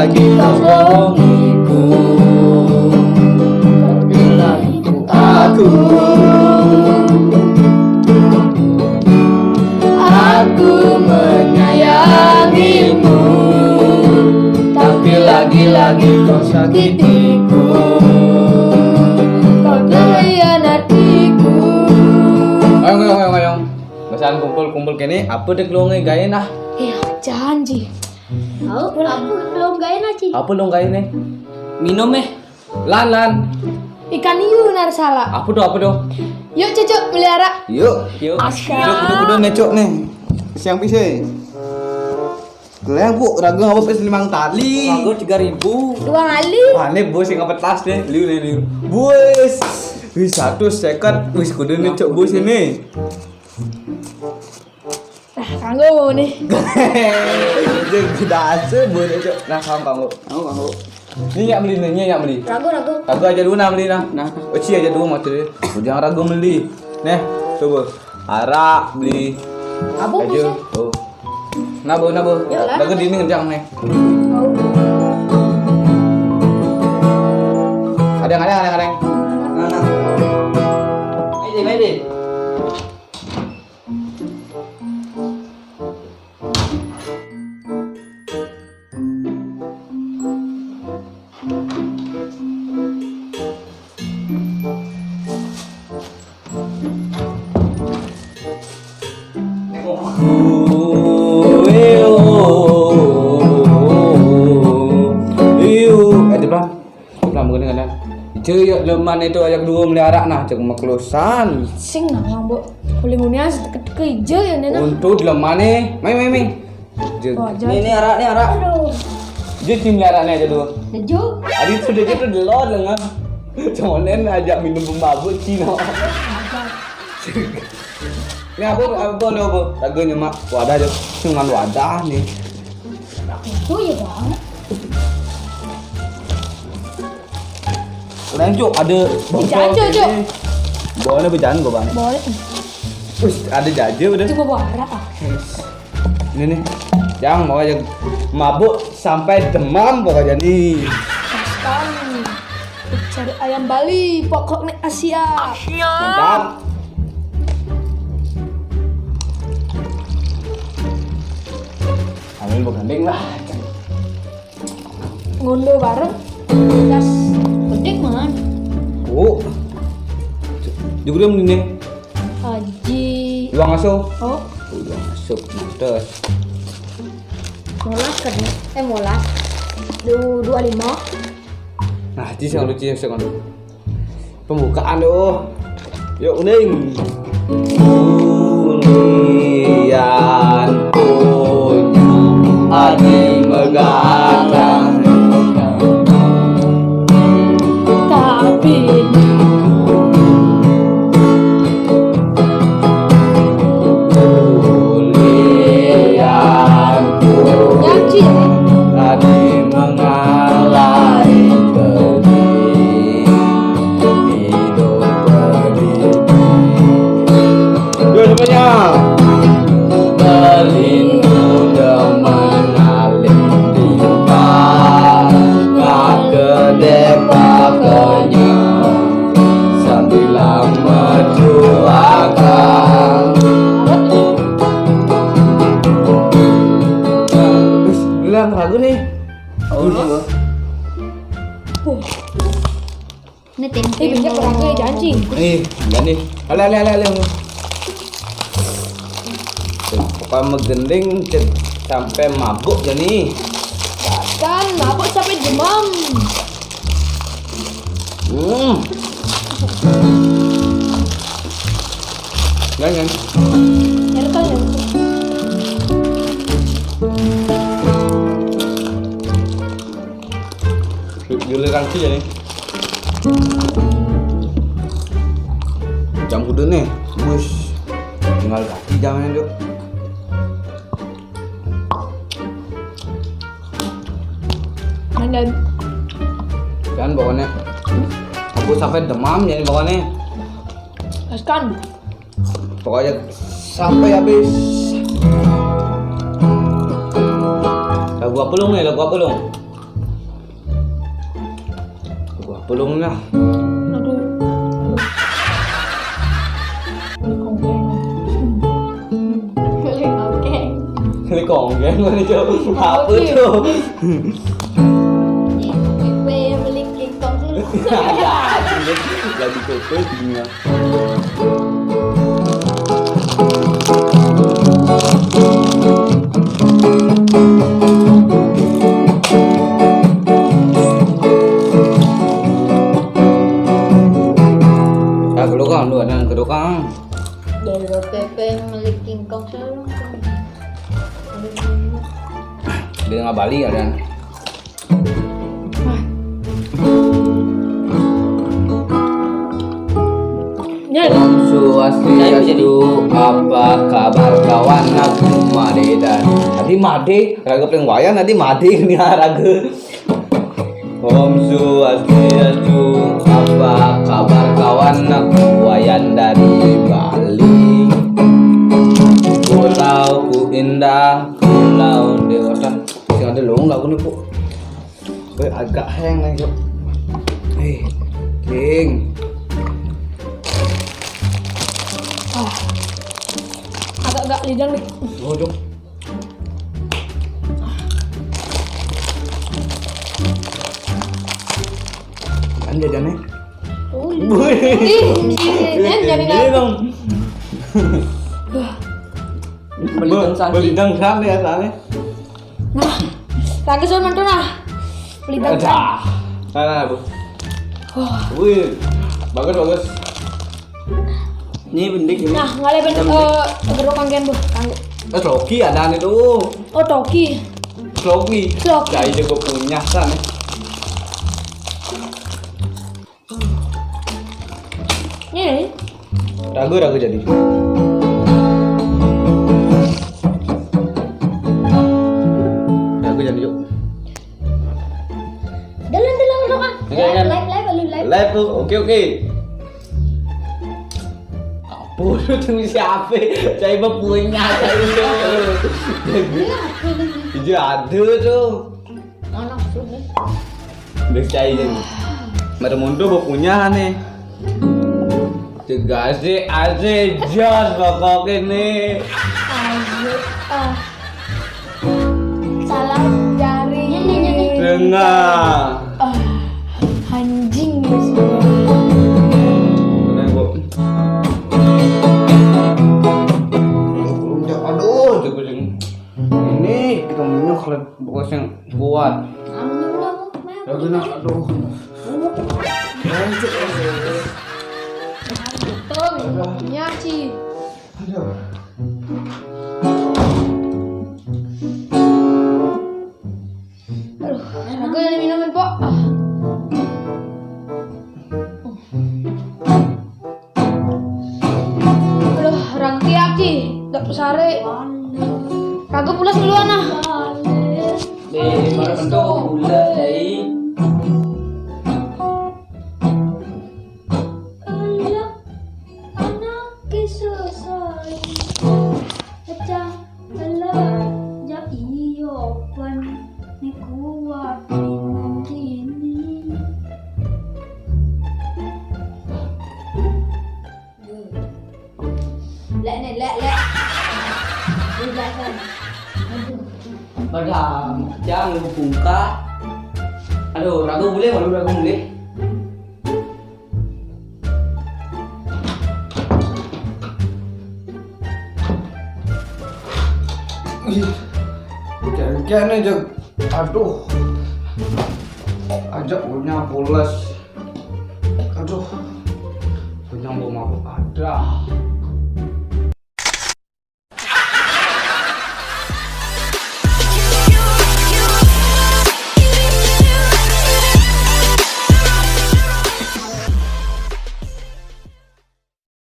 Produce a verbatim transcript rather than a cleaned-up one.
Lagi kau bohongiku, kau bilang aku, aku menyayangimu, tapi lagi-lagi kau sakitiku, kau mengkhianatiku. Oyong, oyong, oyong, oyong. Basan kumpul-kumpul kene, apa dek lu ngegain ah? Iya, janji. Aku, aku belum gain aja. Apa lu ngegain nih? Minum eh. Lan, lan. Ikan hiu nar salah. Apa tuh, apa tuh? Yuk, Cucuk, beli arak. Yuk. Yuk. Asyik. Kudu, kudu, kudu necok nih. Siang pise. Kalian bu, ragu apa pes limang tali? Ragu tiga ribu. Dua kali. Wah, ini bos yang ngepetas nih, liu nih, liu. Bos. Wis satu seket, wis kudu necok bos ini. Nah, kanggo nih. Jadi dasar boleh, Cok. Nah, kanggo, kanggo. Kanggo, kanggo. Ini nyak beli nih, ini nyak beli. Ragu, ragu. Ragu aja dulu nah beli nah. Nah. Oci aja dulu mau tuh. Jangan ragu beli. Nih, coba. Arak beli. Abu aja. Bisa. Oh. Nabu, nabu. Yuk lah. Ragu di ini ngencang nih. Mau. Ada, ada, ada, ada. Nah, nah. Ayo, ayo. Iyo, iyo, eh, depan. Pelan, bukan dengan. Ijo yo leman itu aja dua melihara nah, cek maklusan. Sing nah, Bang, Bu. Boleh ngunian setek-teke ijo ya, Nena. Untuk lemane, mai, mai, mai. Jek. Wah, jangan. Nih, nih, arak, nih, arak. Aduh. Jek, tim arak nih aja dulu. Sejuk. Adi sudah gitu delon lengan. Conen aja minum pemabuk Cina. Ini apa, apa, apa, apa? Lagunya mak wadah aja. Cuman wadah nih. Oh iya, Bang. Lain, Cuk, ada bongkol. Jajo, Cuk. Ini. Boleh berjalan gua, Bang. Boleh. Wis, ada jaje udah. Coba bawa arak ah. Ini nih. Yang mau aja mabuk sampai demam pokoknya nih. Pasti. Cari ayam Bali, pokoknya Asia. Mantap. Ambil begandeng lah. Ngondo bareng. Gas. Bedek, Man. Oh. Juga dia mending. Aji. Luang asuh. Oh. Oh, luang asuh. Mantap. Molas kan ya? Eh, molas. Du-, dua lima. Nah, ci sing lucu sing anu. Pembukaan tuh. Yuk, uning. Ulian punya adi megalang. Tapi ulian punya adi mengalai pedih. Hidup pedih. Dua-duanya. Berlindung dengan alim timpang, ke depan kenyang, sambilang mertuakan. Wis, bilang lagu nih. Oh, iya. Ini tempe. Eh, banyak orang kayak janji. Eh, enggak nih. Ale, ale, ale, ale. Pokoknya megending, cet, sampai mabuk jadi. Kan mabuk sampai demam. Hmm. Jangan. Nyerkel ya. Giliran sih ya nih. Jam kudu nih, bus. Tinggal kaki jamannya, Dok. Mandan. Jangan pokoknya. Aku sampai demam jadi pokoknya. Kan. Pokoknya sampai habis. Lagu apa lu nih? Lagu apa lu? Tulungnya. Aduh. Beli konggeng. Beli konggeng. Ini konggeng mana, Cok? Apa Oke. Tuh? Nih, Pepe beli kingkong dulu. Ada. Lagi Pepe dunia. Ya, kedukaan, lu ada yang kedukaan. Dari Pepe beli kingkong selalu. Dia nggak balik ya, Dan. Ya. Swastiastu, apa kabar kawan aku, Made Dan. Tadi Made, raga paling wayan tadi Made ini raga. Om Swastiastu, apa kabar kawan aku, Wayan dari Bali. Pulau ku indah, pulau dewata. Sing ada lung lagu nih, Bu. Gue agak hang nih, Cok. Eh, King. Agak-agak lidang nih. Oh, Cok. Kan jajannya. Oh, Wih. Ih, iya, iya, jadi Ini dong. Melintang sari. Melintang sari ya, soalnya. Nah, lagi suruh mantu nah. Pelidang. Dah. Nah, nah, Bu. Wah. Wih. Bagus, bagus. Ini pendik ini. Nah, ngalih ben eh geruk kanggen, Bu. Kanggo. Eh, Loki ada nih tuh. Oh, toki. Loki. Loki. Saya juga punya sana. Ini nih. Ragu, ragu jadi. Ragu jadi, yuk. Dalam, dalam, dalam. Oke, kan? Live, live, live, live. Live tuh. Oke, oke. Apa lu tuh siapa? Saya mah punya saya. Iya, ada tuh. Mana maksudnya? Udah saya jadi. Mata mundur gua punya nih. Tegas sih, asik, jos pokoknya nih. Ayo, ah. Salah jari. Tengah. Ah, anjing nih semua. Tengah, Bu. Aduh, aduh, aduh, aduh. Ini kita minyak kalau bos yang kuat. Lagi nak, aduh. Betul, nyaci. Aduh. Aduh, aku yang minum, Pok. Ah. Aduh, rangki aki, dak pesare. Kagak pulas duluan ah. Di mana bentuk bulat dari Elak anak kisah sayang pecah elak jak iyo pan ni kuat ni mungkin. Lek nih, lek, lek. Di belakang. Pada jangan lupa bungka. Aduh, ragu boleh, malu ragu boleh. Ih, kengken aja. Aduh. Ajak punya pulas. Aduh. Punya mau mabuk ada.